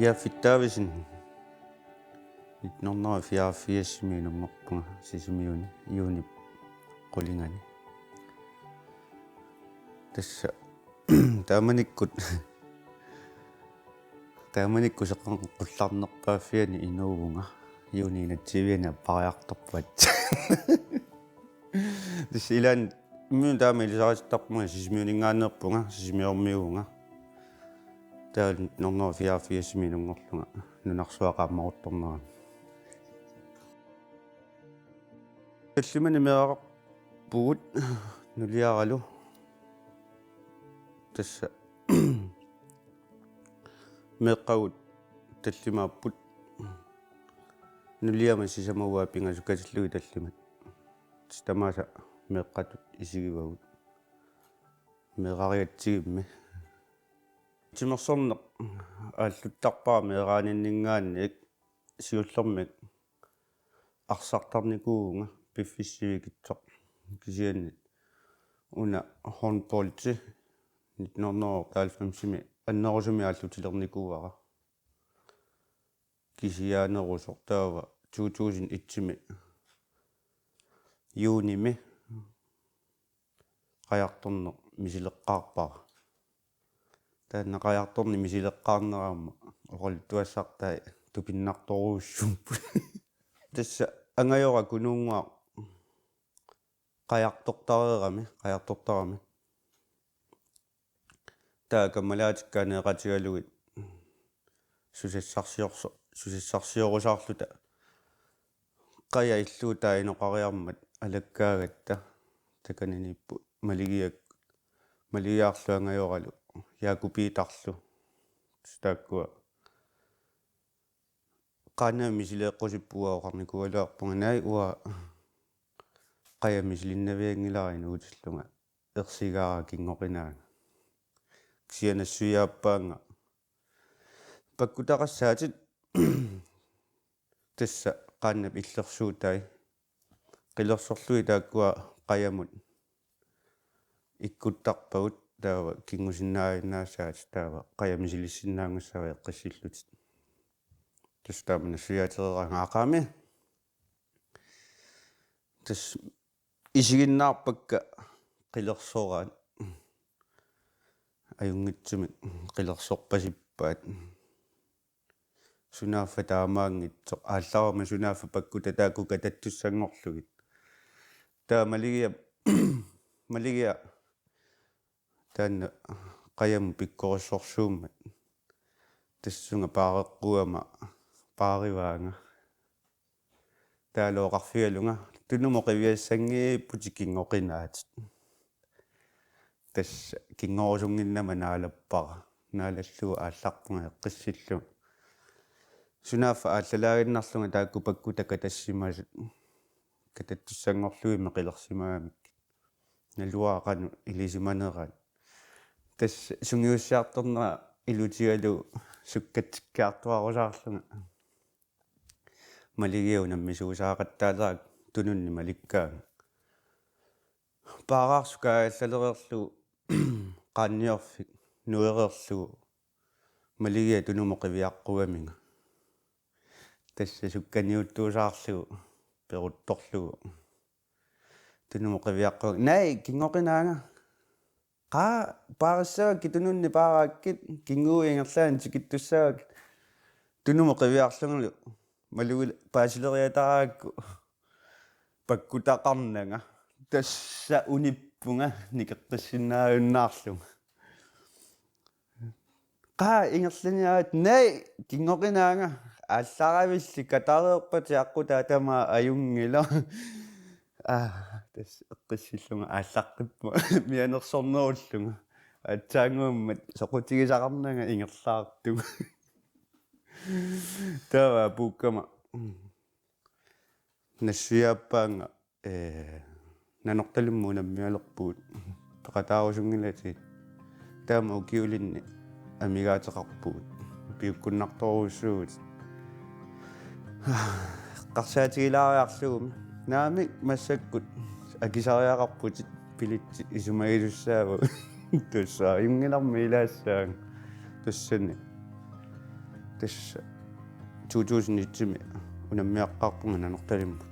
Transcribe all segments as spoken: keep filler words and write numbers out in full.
Jaffittaavisin nitten hundrede og fireogfirsimi inunngorpunga Sisimiuni juunip qulingani. Tassa taamanikkut, taamanikkut seqernup qullarnerpaaffiani inuuvunga, juunip enogtyveani appariartorpat. Tassa ilaanni imminut taama ilisaritittarpunga, Sisimiuninngaanneerpunga, Sisimiormiuuvunga. Taava nitten hundrede og fireogfirsimi inunngorlunga nunarsuaq qaammaruttornerani. Tallimanik meeraqarpugut nuliaralu. Tassa meeqqagut tallimaapput. Nuliama sisamat uanga pingasut katillugit tallimat. Tassa tamaasa meeqqatut isigivagut. Meerarigatsigimmi. Timersorneq aalluttarpara meeraaninninngaanniit, siullermik arsartarnikuuvunga piffissaq sivikitsoq. Kisianni una håndboldi nitten hundrede og otteoghalvfemsimi annerusumik aallutilernikuuara. Kisianni annerusoq taava to tusind et-imi juunimi qajartorneq misileqqaarpara. Taanna qajartorneq misileqqaarnera aamma oqaluttuassartai tupinnartorujussuupput. Tassa angajora Kunuunnguaq qajartortareerami, qajartortarami. Taava kammalaatikka aneeqatigalugit susassarsiorso-, susassarsiorusaarluta qaja illuutaa inoqariarmat alakkaagatta takaniniippu Maligiak-, Maligiarlu angajoralu Jaaku Piitarlu. Tassa taakkua qaannavik misileeqqusipput, uanga oqarnikuugaluarpunga: Naak, uanga qajaq misilinnavianngilara inuutillunga ersigaara, kinngoqinaanga. Kisianni nassuiaappaannga: Pakkutaqassaatit. Tassa qaannap illersuutai qilersorlugit taakkua qajamut ikkuttarpagut, taava kinngusinnaajunnaassavat, taava qajaq misilissinnaagassava eqqissillutit. Tassa taama nassuiaatereeraanga aqagu. Tassa isiginnaarpakka qilersoraat. Ajunngitsumik qilersorpasippaat. Sunaaffa taamaanngitsoq, aallarama sunaaffa pakkutat taakku katattussanngorlugit. Taava Maligiaq, Maligiaq taanna qajamut pikkorissorsuummat tassunga paareqquama paarivaanga. Taavalu oqarfigalunga: Tunumut qiviassanngiipputit, kinngoqinaatit. Tassa kinngorusunnginnama naalappara. Naalallugu aallarpunga eqqissillunga. Sunaaffa aallalaaginnarlunga taakku pakkutat katassimasut, katattussanngorlugimmi qilersimagamikkit. Naluara qanoq ilisimaneraat. Tassa sungiussiartornera ilutigalugu sukkatsikkiartuarusaarlunga Maligiaq unammisuusaaqattaalerakku tununni malikkaanga. Paaraarsuk kaajallalereerlugu qaanniorfik nuereerlugu Maligiaq tunumut qiviaqqugaminga. Tassa sukkaniuttuusaarlugu peruttorlugu tunumut qiviaqqugaminga: Naak, kinngoqinaanga. Qaa, paarissavakkit, tununni paaraakkit, kinnguit ingerlaannaq tikittussavakkit. Tunumut qiviarlungalu Maligiaq paasileriataarakku pakkutaqarnanga. Tassa unippunga nikeqqissinnaajunnaarlunga. Qaa, ingerlaniarit? Naak, kinngoqinaanga. Aallaravilli katareerpatit, aqqutaa tamaat ajunngilaq. Aa, tassa eqqissillunga aallaqqippunga mianersornerullunga. Aatsaannguammat soqutigisaqarnanga ingerlaartunga. Taava apuukkama nassuiaappaannga, ee, Nanortalimmi unammigalerpugut. Peqataarusunngilatit. Taama ukiulinni amigaateqarpugut. Piukkunnartorujussuuvutit. Eqqarsaatigilaariarlugumi: Naamik, massakkut akisariaqarputit, billetsit isumagisussaavagut. Tassa ajunngilarmi ilaassaanga. Tassani Tassa to tusind et-imi unammeqqaarpunga Nanortalimmut.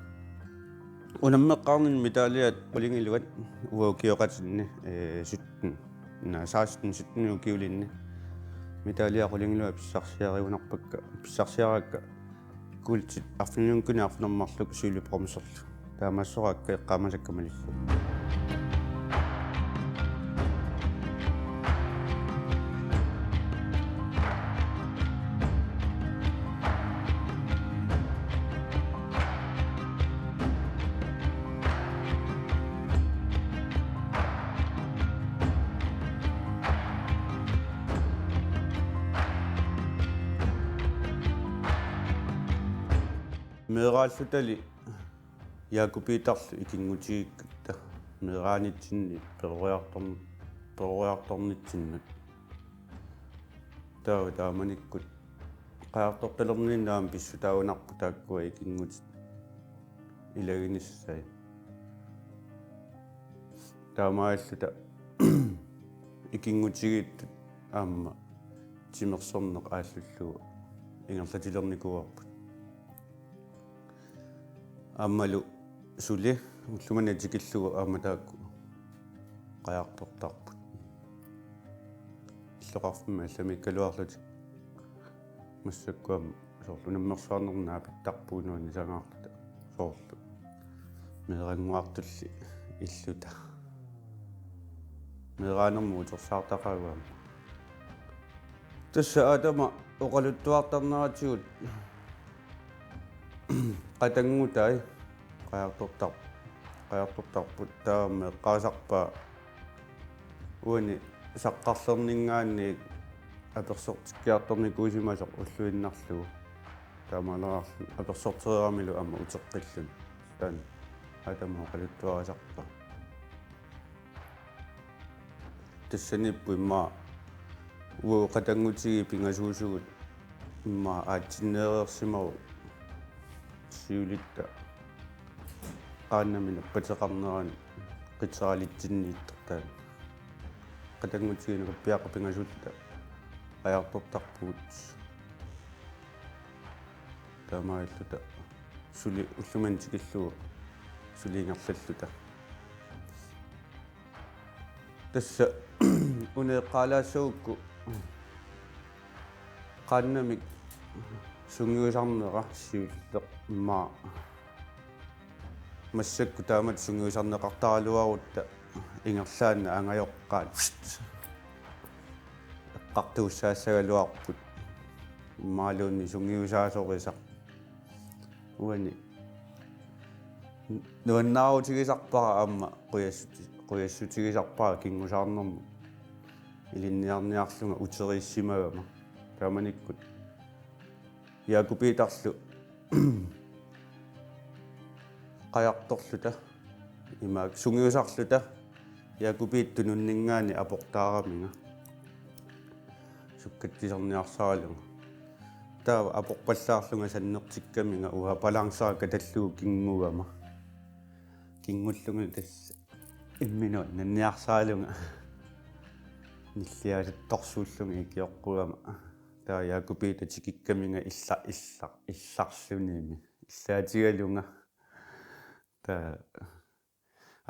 Unammeqqaarninni medaljat qulingiluat ukiuuteqarluni, eh, sytten, na, seksten sytten ukiulinni. Medaljat qulingiluat pissarsiarigunarpakka, pissarsiarakka kuultit arfininngornermut arfineq-marluk sølvbronzerlu. Taamaassorakka eqqaamasakka malillugu. Meeraallutali Jakob Peterlu ikinngutigigatta meeraanitsinni peroriartorn-, peroriartornitsinnut. Taava taamanikkut qajartortalerninnaam pissutaagunarput taakkua ikinngutit ilaginissai. Taamaalluta ikinngutigiittut aamma timersorneq aallullugu ingerlatilernikuuarput. Aammalu suli ullumimut tikillugu aamma taakku qajartortarput. Illoqarfimmi allamiikkaluarlutik massakkut aamma soorlu unammersuarnermi naapittarpugut nuannisangaarluta soorlu meerannguartulli illuta. Meeraanermut utersaartaqaagut aamma. Tassa aatama oqaluttuartarneratigut qatanngutai qajartortar-, qajartortarput, taama eqqaasarpaa uani saqqarlerninngaanniit apersortikkiartornikuusimasoq ulluinnarlugu. Taamaaleraarluni apersortereeramilu aamma uteqqilluni. Taanna aatama oqaluttuarisarpaa. Tassaniippoq immaqa uagut qatanngutigiit pingasuusugut immaqa aatsinneereersimavoq siulitta qaannamik nappateqarnerani qiteralitsinniittoq taanna. Qatanngutigiinni qippiaqqat pingasuulluta qajartortarpugut. Taamaalluta suli ullumimut tikillugu suli ingerlalluta. Tassa una eqqaalaassagukku qaannamik sungiusarnera siulleq immaqa massakkut taamatut sungiusarneqartaraluarutta ingerlaannaq angajoqqaat eqqartuussaassagaluarput. Immaqaluunniit sungiusaasorisaq. Uani nuannaarutigisarpara aamma qujassuti-, qujassutigisarpara kinngusaarnermut ilinniarniarlunga uteriissimagama. Taamanikkut Jakob Peterlu qajartorluta imaak sungiusarluta Jakob Peter tununninngaanniit aportaaraminga. Sukkatsisarniarsaralunga. Taava aporpallaarlunga sannertikkaminga uanga balancera katallugu kinngugama. Kinngullunga tassa imminut nanniarsaralunga. Nilliasuttorsuullunga ikioqqugama. Taava Jakob Peter tikikkaminga illa-, illa-, illarlunimi. Illaatigalunga. Taava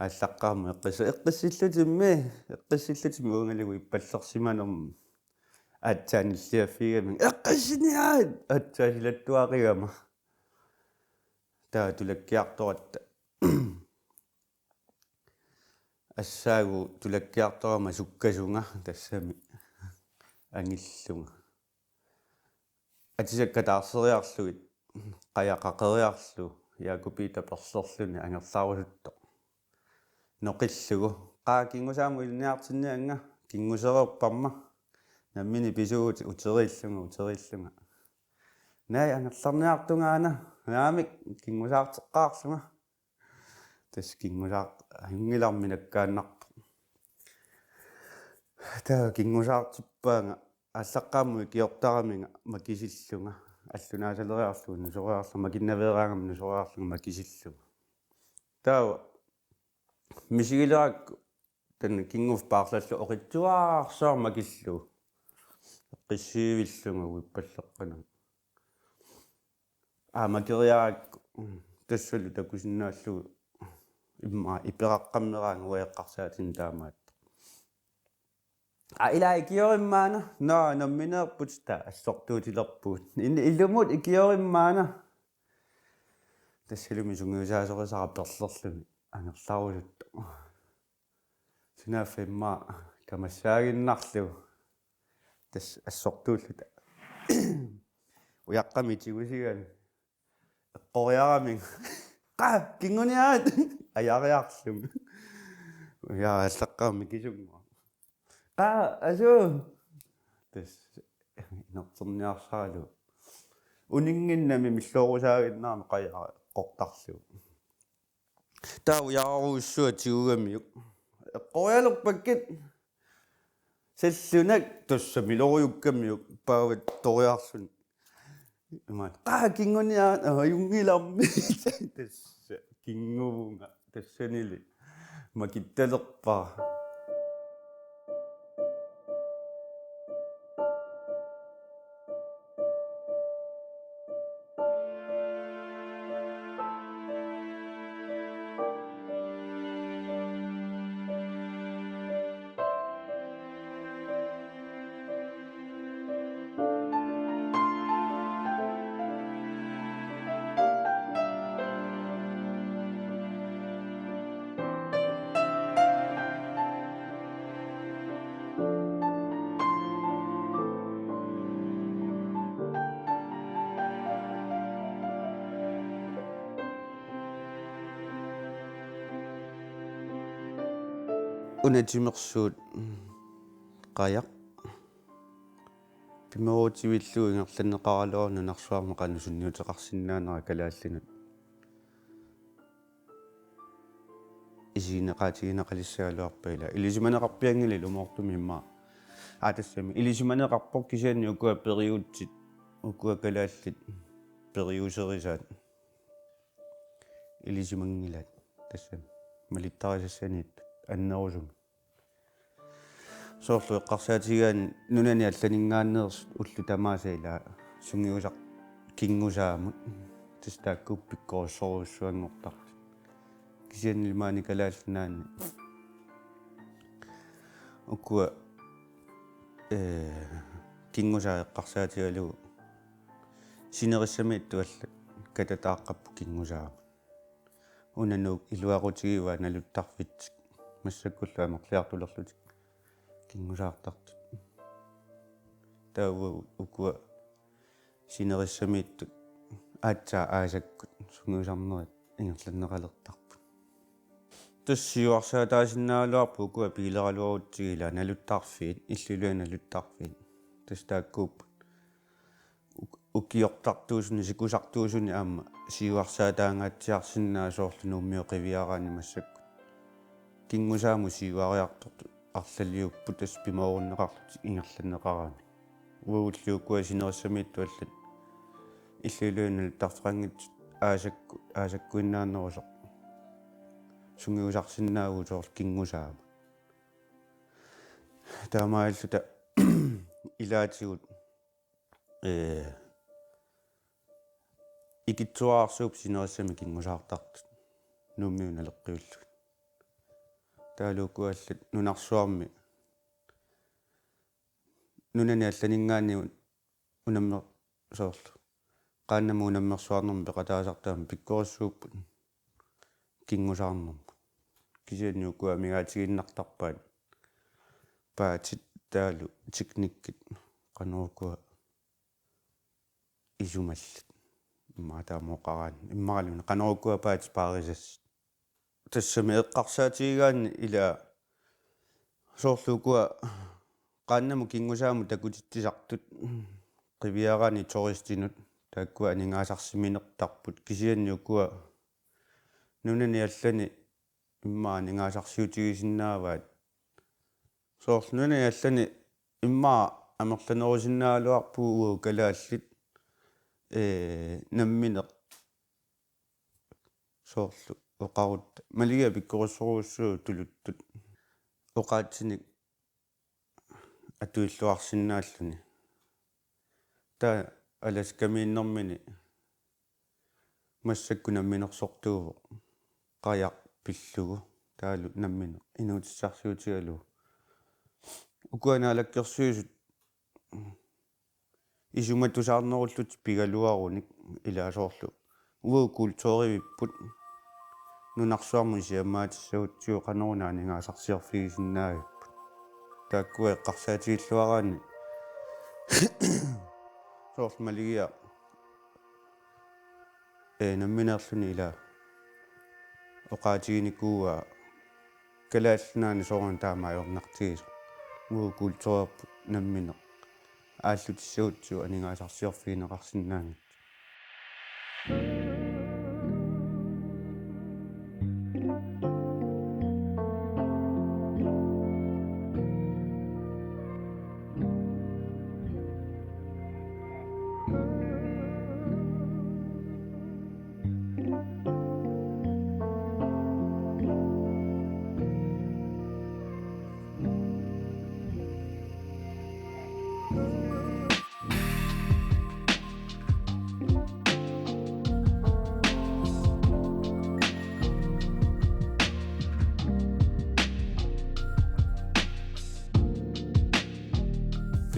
aallaqqaammut eqqissa-, eqqissillutimmi, eqqissillutimmi uangalugu ippallersimanermi. Aatsaat nilliaffigigamik: "Eqqissiniarit!" Aatsaat silattuaqigama. Taava tulakkiartoratta. Assaagu tulakkiartorama sukkasunga tassami angillunga. Atisakkat taarseriarlugit qajaq qaqeriarlugu Jakob Peter perlerluni angerlarusuttoq. Noqillugu: "Qaa, kinngusaamut ilinniartinnianga, kinngusereerparma." Nammineq pisuuvutit uteriillunga, uteriillunga. "Naak angerlarniartungaana, naamik, kinngusaarteqqaarlunga." Tassa kinngusaar-, angilarmi nakkaannarpoq. Taava kinngusaartippaanga aallaqqaammut ikiortaraminga makisillunga. Allunaasaleriarlugu nusoriarlunga, makinnaveeraangama nusoriarlunga makisillunga. Taava misigilerakku taanna kinnguffik paarlallugu oqitsuaarsuarmik makillugu. Eqqissiivillunga uippalleqqananga. Aamma kiriarakku tassalu takusinnaallugu immaqa iperaqqammeraangat uanga eqqarsaatinik taamaattoq. Aa, ila ikiorimmaana, naa, nammineerput taava assortuutilerpugut. In-, ilumut ikiorimmaana. Tassalumi sungiusaasorisara perlerluni angerlarusuttoq. Sunaaffa immaqa kamassaaginnarlugu. Tassa assortuulluta. Ujaqqami tigusigami. Eqqoriarami. Qaa, kinnguniaat. Ajariarlumi. Ujaqqallaqqaami kisunnguaq. Qaa, asuu. Tassa inerterniarsaralugu. Uninnginnami millorusaaginnarami qajara eqqortarlugu. Taava ujararujussuaq tigugamiuk. Eqqorialerpakkit. Sallunak tassamiloriukkamiuk paavat toriarluni. Imaat, qaa, kinnguniaat, ajunngilami. Tassa kinnguvunga tassanili. Makittalerpara. Una timersuut qajaq. Pimoorutivillugu ingerlanneqaraluarpoq nunarsuarmi qanoq sunniuteqarsinnaanera kalaallinut. Isigineqaatigineqalissagaluarpat ila. Ilisimaneqarpianngilaq ilumoortumik immaqa. Aa, tassami. Ilisimaneqarpoq kisianni ukua periutsit. Ukua kalaallit periuserisaat. Ilisimanngilaat. Tassami. Malittarisassaniittut. Annerusumik. Soorlu eqqarsaatigigaanni nunani allaninngaanneersut ullut tamaasa ila sungiusaq kinngusaamut. Tassa taakkuupput pikkorissorujussuanngortartut. Kisiannili maani Kalaallit Nunaanni ukua, ee, kinngusaat eqqarsaatigalugu sinerissamiittut allat katataaqqapput kinngusaamut. Una Nuuk iluaqutigivaa naluttarfitsik massakkullu amerliartulerlutik kinngusaartartut. Taava ukua sinerissamiittut aatsaat aasakkut sungiusarnerit ingerlanneqalertarput. Tassa siuarsaataasinnaagaluarput ukua pigileraluarutsigit ila naluttarfiit, illuliani naluttarfiit. Tassa taakkuupput. Uk-, ukiortartuusuni, sikusartuusuni aamma siuarsaataangaatsiarsinnaasut soorlu Nuummiut qiviaraanni massakkut. Kinngusaamut siuariartortut arlaliupput tassa pimoorunneqarlutik ingerlanneqaraanni. Uagulli ukua sinerissamiittut allat illuliani naluttarfeqanngitsut aasakku-, aasakkuinnaanerusoq sungiusarsinnaavugut soorlu kinngusaamut. Taamaalilluta ilaatigut, ee, ikittuararsuupput sinerissami kinngusaartartut Nuummiut naleqqiullugit. Taavalu ukua allat nunarsuarmi nunani allaninngaanniit unammer-, soorlu qaannamut unammersuarnermut peqataasartut aamma pikkorissuupput kinngusaarnermut. Kisianni ukua amigaatigiinnartarpaat paatit taavalu teknikkit qanoq ukua isumallit. Immaqa taama oqaraanni. Immaqaluunniit qanoq ukua paatit paarisassat. Tassami eqqarsaatigigaanni ila soorlu ukua qaannamut kinngusaamut takutitsisartut qiviaraanni turistinut taakkua aningaasarsimanertarput kisianni ukua nunani allani immaqa aningaasarsiutigisinnaavaat. Soorlu nunani allani immaqa amerlanerusinnaagaluarpugut uagut kalaallit, ee, nammineq soorlu oqarutta. Maligiaq pikkorissorujussuuvoq tuluttut. Oqaatsinik atuilluarsinnaalluni. Taava Alaskamiinnermini massakkut namminersortuuvoq, qajaq pillugu, taavalu nammineq inuutissarsiutigalugu. Ukua naalakkersuisut isumatusaarnerullutik pigaluarunik ilaa soorlu uagut kulturivipput nunarsuarmut siammaatissagutsigit qanoruna aningaasarsiorfigisinnaagatsigu. Taakkua eqqarsaatigilluaraanni soorlu Maligiaq ee, nammineerluni ilaa oqaatiginikuuaa Kalaallit Nunaanni soorunami taama ajornartigisoq. Uagut kulturivipput nammineq aallutissagutsigu aningaasarsiorfigineqarsinnaanngitsoq.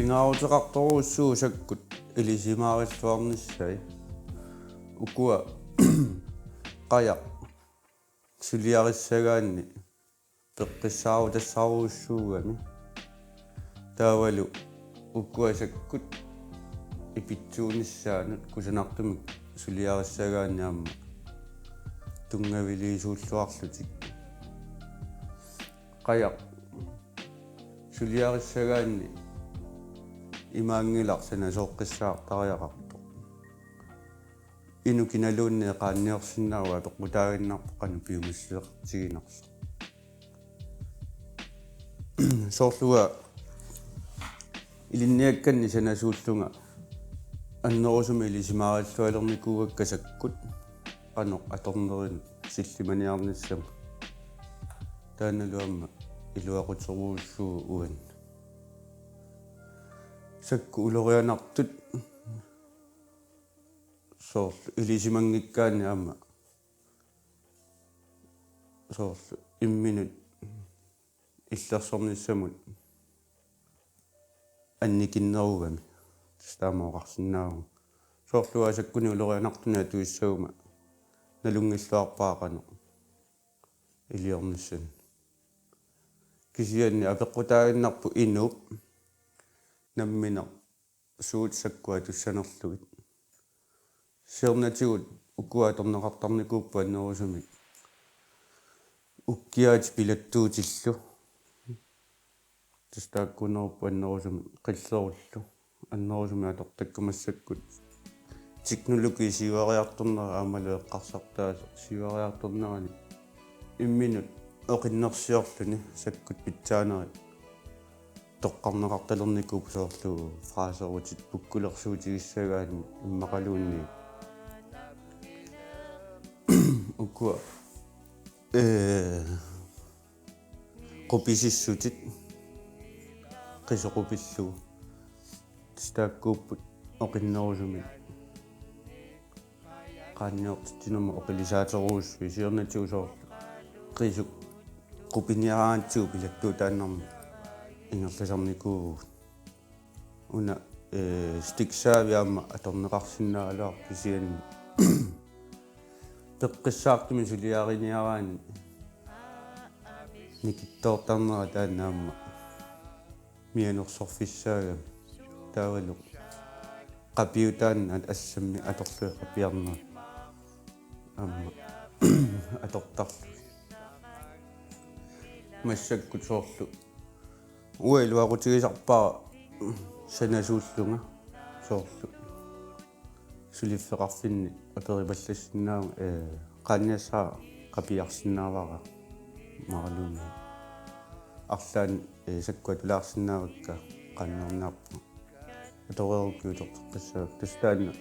Pingaaruteqartorujussuuvoq sakkut ilisimaarilluarnissai. Ukua qajaq suliarissagaanni peqqissaarutassarujussuugami. Taavalu ukua sakkut ipitsuunissaannut kusanartumik suliarissagaanni aamma tunngaviliisuulluarlutik. Qajaq suliarissagaanni imaanngilaq sanasooqqissaartariaqartoq. Inuk kinaluunniit eqaanniorsinnaavoq, apeqqutaaginnarpoq qanoq piumassuseqartiginersoq. Soorlu uanga ilinniakkanni sanasuullunga annerusumik ilisimaarallualernikuuakka sakkut qanoq atornerinut sillimaniarnissamut. Taannalu aamma iluaquterujussuuvoq uannut. Sakkut ulorianartut soorlu ilisimanngikkaanni aamma soorlu imminut illersornissamut annikinnerugami. Tassa taama oqarsinnaavunga. Soorlu uanga sakkunik ulorianartunik atuissaguma nalunngilluarpara qanoq iliornissanik. Kisianni apeqqutaaginnarpoq inuup nammineq suut sakkut atussanerlugit. Siornatigut ukua atorneqartarnikuupput annerusumik ukkiaatit pilattuutillu. Tassa taakkuunerupput annerusumik qillerullu. Annerusumik atortakka massakkut teknologi siuariartornera aammalu eqqarsartaaseq siuariartornerani imminut oqinnersiorluni sakkut pitsaanerit toqqarneqartalernikuupput soorlu fraserutit pukkulersuutigissagaanni immaqaluunniit. Ukua, ee, qupisissutit qisoqupillugu. Tassa taakkuupput oqinnerusumik qaanniortitsinermut oqilisaaterujussuit, siornatigut soorlu qisuk qupiniaraangatsigu pilattuutaannarmik ingerlasarnikuuvugut. Una, ee, stiksaavik aamma atorneqarsinnaagaluarpoq kisianni peqqissaartumik suliariniaraanni nikittoortarnera taanna aamma mianersorfissaagami. Taavalu qapiutaannaat assammik atorlugit qapiarnerat aamma atortarlugit. Massakkut soorlu uanga iluaqutigisarpara sanasuullunga soorlu suliffeqarfinni aperipallassinnaavugut, ee, qaanniassara qapiarsinnaavara imaluunniit arlaannik, ee, sakkua tulaarsinnaavakka qaanniorniarpunga. Atoreerukkit uterteqqissavat. Tassa taanna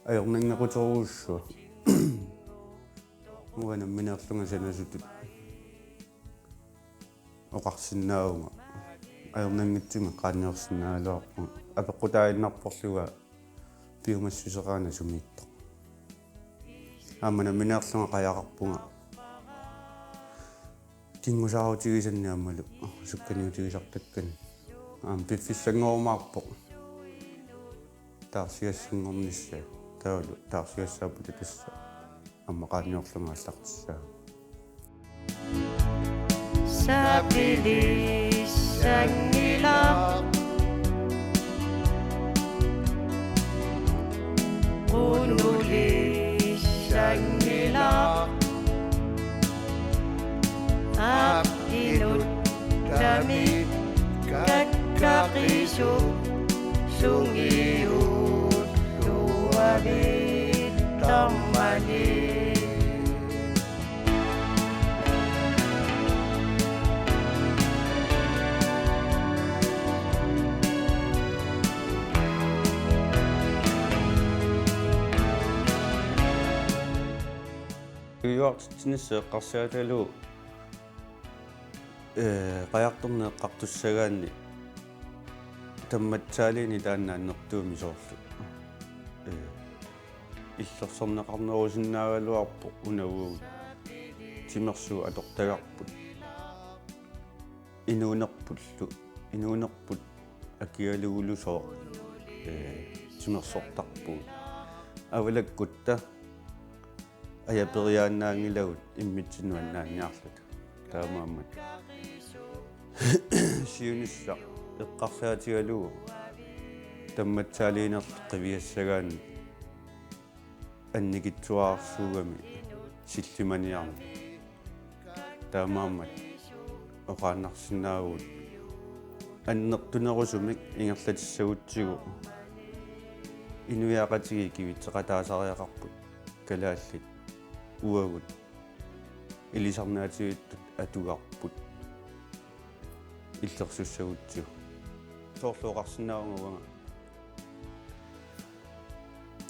ajornanngequterujussuaq. Uanga nammineerlunga sanasutut oqarsinnaavunga Ajornanngitsumik qaanniorsinnaagaluarpunga, apeqqutaaginnarporlugu piumassuseq aana sumiittoq. Aamma nammineerlunga qajaqarpunga kinngusaarutigisannik aammalu sukkaniutigisartakkanik. Aamma piffissanngorumaarpoq taarsigassanngornissaa, taavalu taarsigassaapput tassa aamma qaanniorlunga aallartissaanga. Sapilissanngilaq. Qunulissanngilaq. Aqqinut tami kakkaqisup sungiulluavittarmani. Iluartitsinissaq eqqarsaatigalugu, ee, qajartorneq eqqartussagaanni tammatsaaliini taanna annertuumik soorlu, ee, illersorneqarnerusinnaagaluarpoq una uagut timersuut atortagarput. Inuunerpullu, inuunerput akigalugulu sooq, ee, timersortarpugut. Avalakkutta ajaperiaannaanngilagut immitsinnut annaanniarluta. Taamaammat siunissaq eqqarsaatigalugu tammatsaaliinerlu qiviassagaanni annikitsuararsuugami sillimaniarneq. Taamaammat oqaannarsinnaavugut annertunerusumik ingerlatissagutsigu inuiaqatigiit kivitseqataasariaqarput, kalaallit uagut ilisarnaativittut atugarput illersussagutsigu. Soorlu oqarsinnaavunga uanga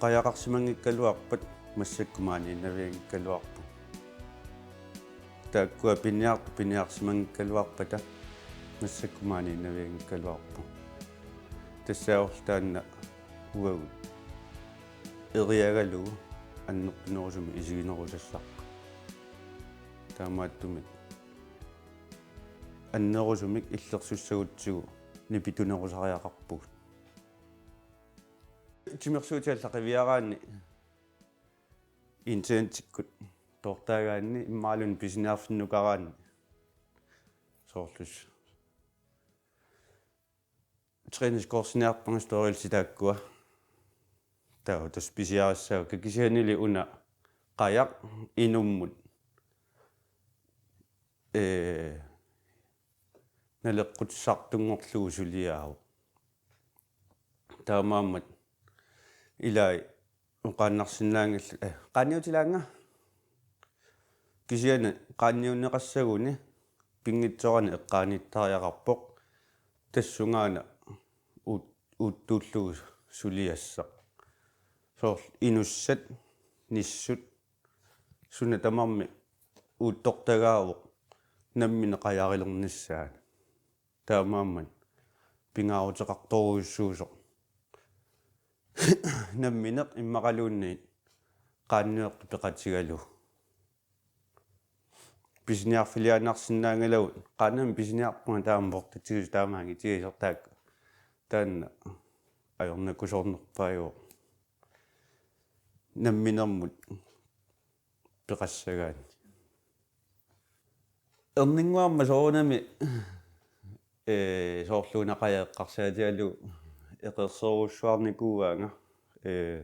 qajaqarsimanngikkaluarpat massakkut maaniinnavianngikkaluarput. Taakkua piniartut piniarsimanngikkaluarpata massakkut maaniinnavianngikkaluarput. Tassaavoq taanna uagut eriagalugu annertunerusumik isiginerusassarput. Taamaattumik annerusumik illersussagutsigu nipitunerusariaqarpugut. Timersuutit allat qiviaraanni internettikkut toortaagaanni immaqaluunniit pisiniarfinnukaraanni soorlu træningskursiarpanga, storysi taakkua. Taava tassa pisiarissaakka, kisiannili una qajaq inummut, ee, naleqqutissartunngorlugu suliaavoq. Taamaammat ilai oqaannarsinnaanngillat, ee, qaanniutilaannga. Kisianni qaanniunneqassaguni pinngitsoorani eqqaaniittariaqarpoq, tassungaana uut-, uuttuullugu suliassaq. Soorlu inussat, nissut, suna tamarmi uuttortagaavoq nammineq qajarilernissaanut. Taamaammat pingaaruteqartorujussuusoq nammineq immaqaluunniit qaanniortut peqatigalugu. Pisiniarfiliaannarsinnaanngilagut, qaannamik pisiniarpunga taama portatigisoq taama angitigisoq taakku. Taanna ajornakusoornerpaajuvoq namminermut peqassagaanni. Erninnguarma soorunami, ee, soorlu una qajaq eqqarsaatigalugu eqeersorujussuarnikuugaanga, ee,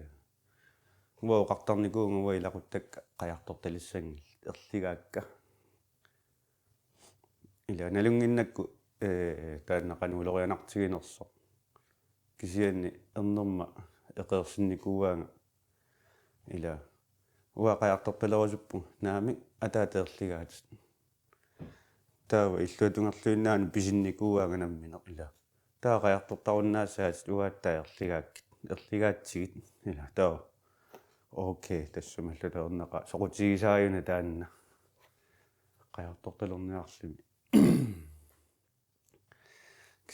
uanga oqartarnikuuvunga uanga ilaquttakka qajartortalissanngillat, erligaakka. Ila nalunnginnakku, ee, taanna qanoq ulorianartiginersoq. Kisianni ernerma eqeersinnikuugaanga. Ila uanga qajartortalerusuppunga, naamik, ataata erligaatit. Taava illuatungerluinnaanut pisinnikuugaanga nammineq, ila. Taava qajartortarunnaassavat, uagut aatsaat erligaakkit, erligaatsigit. Ila taava. Okay, tassumallu taornaqa soqutigisaajuna taanna. Qajartortalerniarluni.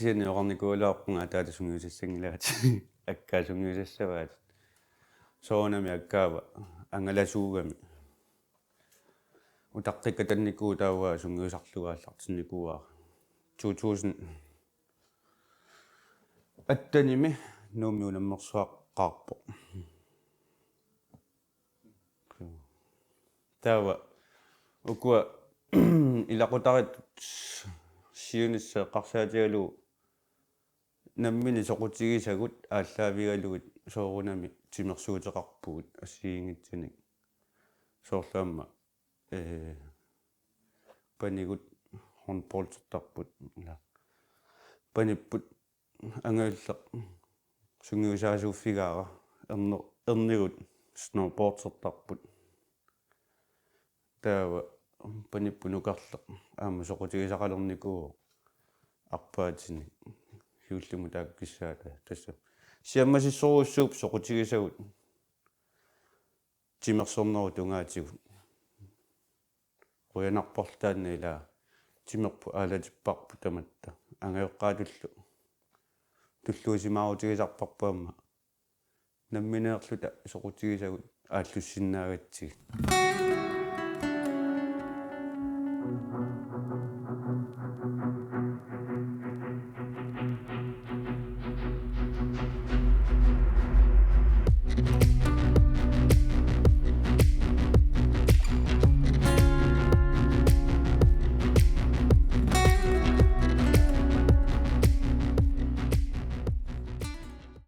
Kisianni oqarnikuugaluarpunga ataata sungiusassanngilaat. Akkaa sungiusassavaat. Soorunami akkaava angalasuugami. Utaqqikatannikuuvoq taava sungiusarlugu aallartinnikuuara. To tusind attenimi Nuummi unammersuaqqaarpoq. Taava ukua ilaqutariit siunissaq eqqarsaatigalugu nammineq soqutigisagut aallaavigalugit soorunami timersuuteqarpugut assigiinngitsunik. Soorlu aamma, ee, panigut håndboldertarput, ila panipput angajulleq sungiusaasuuffigaara, erner-, ernigut snowboardertarput. Taava panipput nukarleq aamma soqutigisaqalernikuuvoq arpaatinik juullimi taakku kissaata. Tassa siammasissorujussuupput soqutigisagut timersornerup tungaatigut. Qujanarporlu taanna, ila timerput aalatipparput tamatta. Angajoqqaatullu tulluusimaarutigisarparput aamma nammineerluta soqutigisagut aallussinnaagatsigit.